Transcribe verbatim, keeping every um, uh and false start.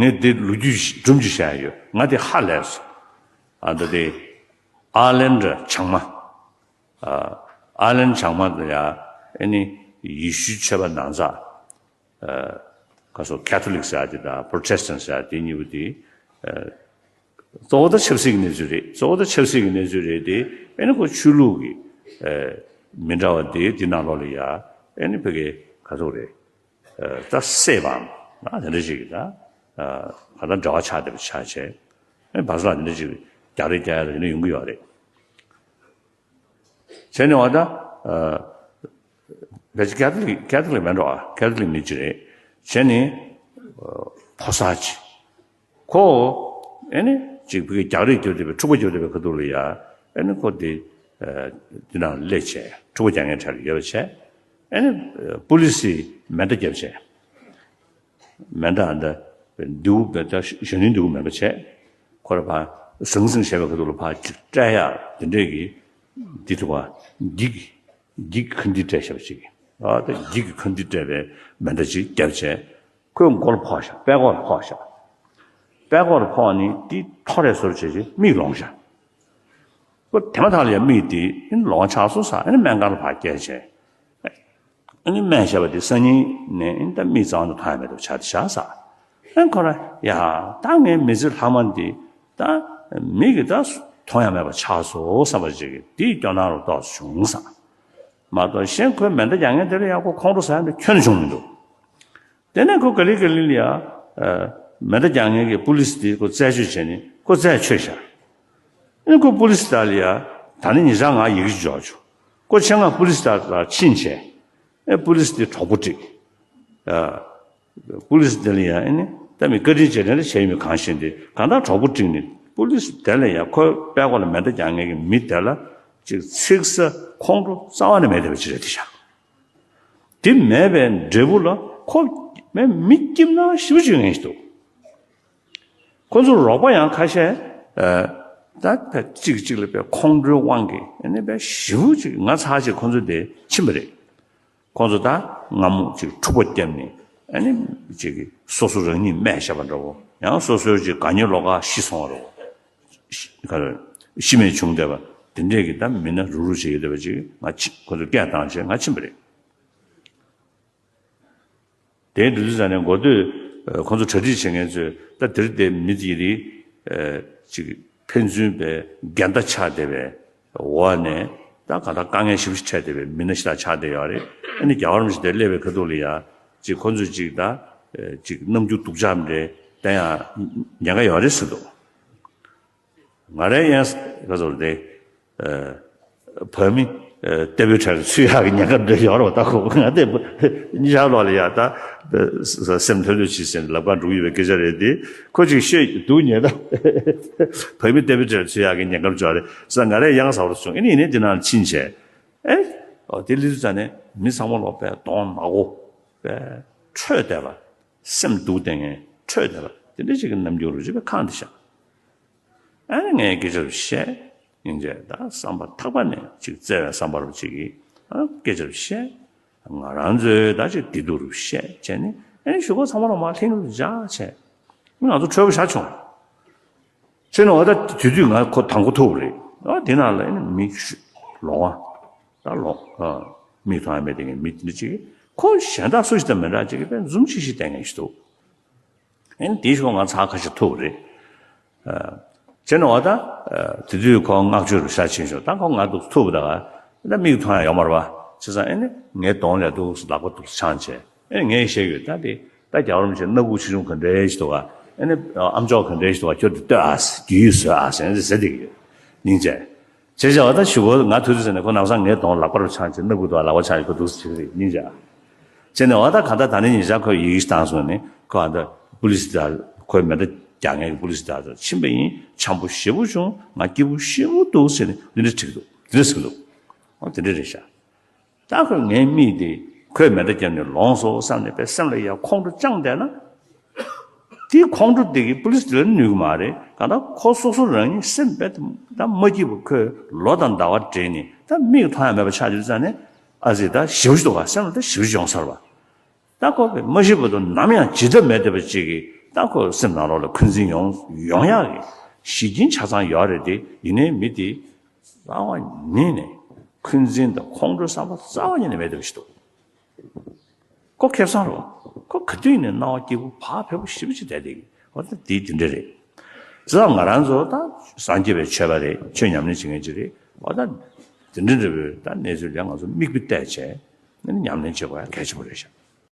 ངས་འདི་ལོ་རྒྱུས་སྒྲུང་ཅིག་བཤད་ཡོད། ང་དེ་ཧ་ལས་སོང་། ཨ་ད་དེ་ཨར་ལན་ཌི་བྱང་མ། ཨ་ཨར་ལན་ཌི་བྱང་མ་དེ་ཡ་ཨེ་ནི་ཡེ་ཤུའི་ཆོས་པ་ནང་ཚགས། ཨ་ག་སོ་ཁེ་ཐོ་ལིག་ཟེར་ཡ་དེ་དང་པྲོ་ཊེ་སི་ཊན་ཟེར་ཡ་དེ་གཉིས་པོ་དེ། ཨ་གཙོ་བོ་ད་ཆབ་སྲིད་ཀྱི་གནས་ཚུལ་རེད། གཙོ་བོ་ད་ཆབ་སྲིད་ཀྱི་གནས་ཚུལ་རེད་དེ། ཨེ་ནི་ཁོ་ཆོས་ལུགས་ཀྱི་ཨ་མི་འདྲ་བ་དེ་དེ་ནང་ལོགས་ལ་ཡ་ཨེ་ནི་ཕ་གི་ག་སོ་རེད། ད་སྲེད་པའམ་ན་དེ་འདྲ་ཞིག་གིས་ད་ག་ད་འབྲེལ་བ་ཆགས་བསྡད་པ་ཆགས་བྱས། ཨེ་བར་སོ་ལ་དེ་འདྲ་ཞིག་རྒྱག་རེས་རྒྱག་ཡ་ལ་དེ་འདྲ་ཡོང་གི་ཡོད་རེད། བྱས་ནས་འོ་ད་བེད་ཀ་ཐོ་ལིག་ཀ་ཐོ་ལིག་མེད་འགྲོ། ཨ་ཀ་ཐོ་ལིག་མི་ཅིག་རེད། བྱས་ནས་ཕོ་གསར་ཅིག་ཁོ་ཨེ་ནི་ཅིག་བི་གི་རྒྱག་རེས་རྒྱབ་བསྡད་པའི་འཁྲུག་པ་རྒྱབ་བསྡད་པའི་ཁ་ཐུག་ལ་ཡ་ཨེ་ནི་ཁོ་དེ་དེ་ནང་སླེབས་བྱས་འཁྲུག་པ་རྒྱག་མཁན་གྲས་ལ་ཡོད་པ་བྱས། ཨེ་ནི་པུ་ལི་སིས་མེ་མདའ་བརྒྱབ་བྱས། མེ་མདའ་འདི་མདུད་པའི་ད་གཞོན་ནུའི་མདུད་པ་མེད་པ་བྱས། ཁོ་ར་ཕར་ཟང་ཟིང་བྱས་པའི་ཁ་ཐུག་ལ་ཕར་ཅིག་སྤྲད་ཡག་དེ་འདྲས་ཀྱི་འདི་ཐུབ་པ་འགྱིག་འགྱིག་ཁ་འདི་སྤྲད་བྱས་པ་ཅིག་ཨ་ད་འགྱིག་གི་ཁ་འདི་སྤྲད་པའི་མེ་མདའ་ཅིག་བརྒྱབ་བྱས། ཁོའི་མགོ་ལ་ཕོག་ཤག་པད་ཀོག་ལ་ཕོག་ཤག་པད་ཀོག་ལ་ཕོག་ནི་དེ་ཐོ་རེ་ཟུར་བྱས་ཀྱི་མིག་ལོང་ཤག་ཁོ་དེ་མ་ཐག་ལ་ཡ་མིག་དེ་ཨེ་ནི་ལོང་ཆགས་སོང་ཟེར། ཨེ་ནི་སྨན་ཁང་ལ་ཕར་བསྐྱལ་བྱས། ཨེ་ནི་སྨན་བཞག་པ་དེ་སང་ཉིན་ནས་ཨེ་ནི་ད་མིག་རྩ་བ་ནས་མཐོང་ཡ་མེད་དུ་ཆགས་དེ་ཤག་ཟེར། ཨེ་ནི་ཁོ་ར་ཡ་ད་ངའི་མི་ཚེ་ལྷག་མ་འདི་ད་མིག་གིས་ད་མཐོང་ཡ་མེད་པ་ཆགས་སོང་བསམ་པ་ཅིག་གིས་དེའི་སྐྱོ་སྣང་རུ་ཏོག་ཙམ་བྱུང་ཟེར། མ་གཏོགས་གཞན་ཁོའི་མེ་མདའ་རྒྱག་མཁན་དེ་ལ་ཡ་ཁོ་ཁོང་ཁྲོ་ཟ་ཡ་འདི་ཁྱོན་ནས་བྱུང་མི་འདུག་དེ་ནས་ཁོ་ག་ལེ་ག་ལེ་ལ་ཡ། ཨ་མེ་མདའ་རྒྱག་མཁན་གྱི་པུ་ལི་སི་དེ་ཁོ་རྩད་གཅོད་བྱས་ནས་ཁོ་རྩད་ཆོད་བཞག་ཨེ་ཁོ་པུ་ལི་སི་དེ་ལ་ཡ་ད་ནི་ཉེ་ཆར་ང་ཡི་གེ་ཅིག་འབྱོར་བྱུང་། ཁོ་ཆེད་མངགས་པུ་ལི་སི་དེ་ལ་ཕྱིན་བྱས། ཨེ་པུ་ལི་སི་དེ་གྲོགས་པོ་བསྒྲིགས། ཨ་པུ་ལི་སི་དེ་ལ་ཡ་ཨེ་ནི་ད་མི་བཀའ་དྲིན་རྗེས་དྲན་ལ་བྱས་ཡོད་མེད་གང་ཤེས་ཏེ། གང་ལྟར་གྲོགས་པོ་བསྒྲིགས་ནས་པུ་ལི་སི་དེ་ལ་ཡ་ཁོའི་པད་ཀོག་ལ་མེ་མདའ་རྒྱག་མཁན་གྱི་མི་དེ་ལ་ཅིག་ཚིག་ཟ་ཁོང་ཁྲོ་རྩ་བ་ནས་མེད་བསྡད་པ་ཅིག་རེད་དེ་ཤག་དེ་མེད་པའི་འབྲས་བུ་ལ་ཁོ་མི་སྐྱིད་སྣང་ཞེ་པོ་ཅིག་ཡོང་གི་འདུག་ཁོ་ཚོ་རོགས་པ་ཡང་ཁ་ཤས་ཨ་ད་ཕར་གཅིག་གཅིག་ལ་ཕར་ཁོང་ཁྲོའི་དབང་གིས་ཨ་ནི་ཕར་ཞེ་པོ་ཅིག་ང་ཚར་ཅིག་ཁོ་ཚོ་དེ་ཕྱིན་པ་རེད། ཁོ་ཚོ་ད་སྔ་མོ་ཅིག་འཁྲུག་པ་བརྒྱབ་ནས་ཨ་ནི་ཅིག་སོ་སོ་རང་ཉིད་རྨས་བཞག་པ་འདྲ་བོ། ཡང་སོ་སོའི་ཅིག་དགའ་ཉེ་ལོགས་ཀ་ཤི་སོང་བ་འདྲ་བོ། ཤི་ག་རེ་ཤི་རྨས་བྱུང་བསྡད་པ་དེ་འདྲས་ཀྱི་ད་མི་སྣ་རུག་རུག་བྱེད་ཀྱི་བསྡད་པ་ཅིག་ང་ཕྱི་ཁོ་ཚོ་སྐད་བཏང་བྱས་ང་ཕྱིན་པ་རེད། དེའི་དུས་ཚོད་ནས་འགོ་སྟོད་ཁོང་ཚོ་གྲ་སྒྲིག་བྱེད་མཁན་ཚོས་ད་དེར་དེ་མི་དེ་རིགས་ཅིག་ཕན་ཚུན་པའི་འགལ་ཟླ་ཆགས་བསྡད་པའི་འོག་ནས་ད་ག་ད་དཀའ་ངལ་ཞེ་པོ་ཞིག་འཕྲད་བསྡད་པའི་མི་སྣ་ཞིག་ད་ཆགས་བསྡད་ཡོད་རེད། ཨ་ནི་རྒྱལ་བ་རིན་པོ་ཆེ་དེ་སླེབས་པའི་ཁ་ཐུག་ལ་ཡ་ཅིག་ཁོང་ཚོས་ཅིག་ད་ཅིག་རྣམ་འགྱུར་སྡུག་ཅག་འདྲ་བསྟན་ཡ་ཉེན་ཁ་ཡོད་རེད་ཟེར་འདུག་ང་རའི་ཡང་ག་ཚོད་དེ། བོད་མི་ལྟ་བུའི་གྲས་ལ་ཚུད་ཡག་གི་ཉེན་ཁ་འདྲ་ཡོད་རེད་པ། ད་ཁོ་ང་དེ་ཉི་ཤར་ལོག་ལ་ཡ་ད་སེམས་ལྷོད་ལྷོད་བྱེད་ཟེར་ནས་ལབ་ག་འགྲོ་གི་ཡོད་པའི་སྐད་ཆ་རེད་དེ། ཁོ་ཅིག་ཤོད་འདུག་ཉེ་ད། བོད་མི་ལྟ་བུའི་གྲས་ལ་ཚུད་ཡག་གི་ཉེན་ཁ་འདྲ་ཡོད་རེད་ཟེར། ང་རའི་ཡང་ཟ་བར་བྱུང་། ཨེ་ནི་ཡིན་ནའི་དེ་ནང་ལ་ཕྱིན་བྱས། ཨེ་ཨོ་དེ་ལི་ཚུ་ཙ་ནས་མི་ཚང་མ་ལོག་པའི་གདོང་ནག་པོ་པའི་ཁྲོས་བསྡད་པ། སེམས་སྡུག་བསྡད་མཁན་ཁྲོས་བསྡད་པ་དེ་འདྲ་ཅིག་གི་རྣམ་འགྱུར་རུ་ཅིག་པའི་ཁང་དེ་བཞག་ཨ་ནི་ངས་སྐད་ཆ་རུ་བཤད། སྙིང་རྗེ་ད་བསམ་པ་ཐག་པ་ནས་ཅིག་བརྩེ་བའི་བསམ་པ་རུ་ཅིག་གིས་ཨ་སྐད་ཆ་རུ་བཤད། ང་རང་ཚོའི་ད་ཅིག་བདེ་སྡུག་རུ་བཤད་བྱས་ནས་ཨ་ནི་གཞུག་གུ་ཚང་མ་ལ་མར་ལྷན་རྒྱས་རུ་འཇགས་བྱས། ང་ཚོ་འཕྲོད་པོ་བཞག་བྱུང་། བྱས་ནས་འོ་ད་དེ་དུས་ང་ཁོ་དང་པོ་ཐུག་པ་རེད། ཨ་དེ་ནང་ལ་ཨ་ནི་མི་ལོང་བ་ད་ལོང་ཨ་མིག་མཐོང་ཡ་མེད་དེ་ངས་མི་དེ་འདྲ་ཅིག་ཁོ་གཞན་དག་སུ་ཞིག་དང་མི་འདྲ་ཅིག་གི་དཔེ་འཛུམ་ཆི་ཞིག་བསྟན་མཁན་ཞིག་འདུག་ཨེ་ནི་དེའི་ཞོར་ང་ཚར་ཁ་ཤས་ཐུག་པ་རེད། ཨ་བྱས་ནས་འོ་ད་ཨ་དེ་དུས་ཁོ་བསྔགས་བརྗོད་རུ་ཤ་ཆེན་ཞོར་ད་ཁོ་ང་འདུག་ཐུག་པ་ད་ག་ད་མིག་མཐོང་ཡ་ཡོད་མ་རེད་པ། བྱས་ཙང་ཨེ་ནི་ངའི་གདོང་ལ་འདུག་ལག་པ་འདུག་འཆང་བྱས་ཨེ་ནི་ངས་བཤད་ཡོད་ད་དེ་ད་རྒྱལ་བ་རིན་པོ་ཆེ་སྣ་ཁུག་ཆེ་ཆུང་ག་འདྲའི་ཞིག་འདུག་ག་ཨེ་ནི་ཨམ་ཅོག་ག་འདྲའི་ཞིག་འདུག་ག་ཁྱོད་དེ་ལྟོས་ཨ་སྒྱུ་ཡིས་བཟོས་ཨ་ཟེར་ཟེར་བསྡད་ཀྱི་ཡོད། སྙིང་རྗེ། བྱས་བྱས་འོ་ད་གཞུག་གུ་ང་ཐུག་དུས་ཟེར་ནས་ཁོ་ནམ་སང་ངའི་གདོང་ལག་པ་རུ་འཆང་བྱས་སྣ་ཁུག་ཏུ་ལག་པ་འཆང་བྱས་ཁོ་འདུག་སེ་བྱེད་ཀྱི་རེད་སྙིང་རྗེ། བྱས་ནས་འོ་ད་གང་ལྟར་ད་ནི་ཉེ་ཆར་ཁོས་ཡི་གེ་ཞིག་བཏང་སོང་ནས་ཁོ་ཨ་ད་པུ་ལི་སི་དང་ཁོའི་མེ་མདའ་རྒྱག་མཁན་གྱི་པུ་ལི་སི་དང་ཕྱིན་པ་ཡིན། འཆམ་པོ་ཞེ་པོ་བྱུང་། ང་སྐྱིད་པོ་ཞེ་པོ་འདུག་ཟེར་ནས་འདི་འདྲ་བྲིས་འདུག་འདི་འདྲ་ཟེར་གྱི་འདུག་འོ་དེ་འདྲ་རེད་ཤག་ད་ཁོས་ངའི་མིག་དེ་ཁོས་མེ་མདའ་བརྒྱབ་ནས་ལོང་སོང་བསམ་ནས་པའི་སེམས་ལ་ཡ་ཁོང་ཁྲོ་བཅངས་བསྡད་ན། དེའི་ཁོང་ཁྲོ་དེ་གིས་པུ་ལི་སི་དེ་ལ་ནུས་ཀྱི་མ་རེད། གང་ལྟར་ཁོ་སོ་སོ་རང་ཉིད་སེམས་རྦད་དེ་ད་མ་སྐྱིད་པ་ཁོས་ལོ་དང་ཟླ་བ་སྦྲེལ་ནས་ད་མིག་མཐོང་ཡ་མེད་པ་ཆགས་ཡོད་ཙང་ནས་ཨ་ཙི་ད་ཞེ་པོ་ཞིག་འདུག་ག་སེམས་ལ་ད་ཞེ་པོ་ཞིག་ཡོང་ཚར་བ། ད་ཁོ་གིས་མ་ཤི་བར་དུ་ནམ་ཡང་བརྗེད་ཐབས་མེད་བསྡད་པ་ཅིག་གི་ ད་ཁོ་སེམས་ནང་ལོགས་ལ་འཁོན་འཛིན་ཡོང་ཡོང་ཡག་གི་གཞི་རྐྱེན་ཆ་ཚང་ཡོད་རེད་དེ། ཡིན་ནའི་མི་དེ་རྩ་བ་ཉིད་ནས་འཁོན་འཛིན་དང་ཁོང་ཁྲོའི་བསམ་པ་རྩ་བ་ཉིད་ནས་མེད་བསྡད་པ་ཞིག་འདུག་ཁོ་ཁེ་བཟང་རེད། ཁོ་ག་དུས་ནས་སྣང་བ་སྐྱིད་པོ་བག་ཕེབས་པོ་ཞེ་པོ་ཅིག་བསྡད་བསྡད་ཀྱི། འོ་ད་དེ་དེ་འདྲ་རེད། བྱས་ཙང་ང་རང་ཚོ་ད་སངས་རྒྱས་པའི་ཆོས་པ་རེད། ཆོས་ཉམས་ལེན་བྱེད་མཁན་ཅིག་རེད། འོ་ད་དེ་འདྲ་འདྲ་བོའི་ད་གནས་ཚུལ་ལ་ང་ཚོ་མིག་དཔེ་བལྟས་བྱས་ནས་ཉམས་ལེན་བྱེད་དགོས་ཡ་གལ་ཆེན་པོ་རེད་ཤག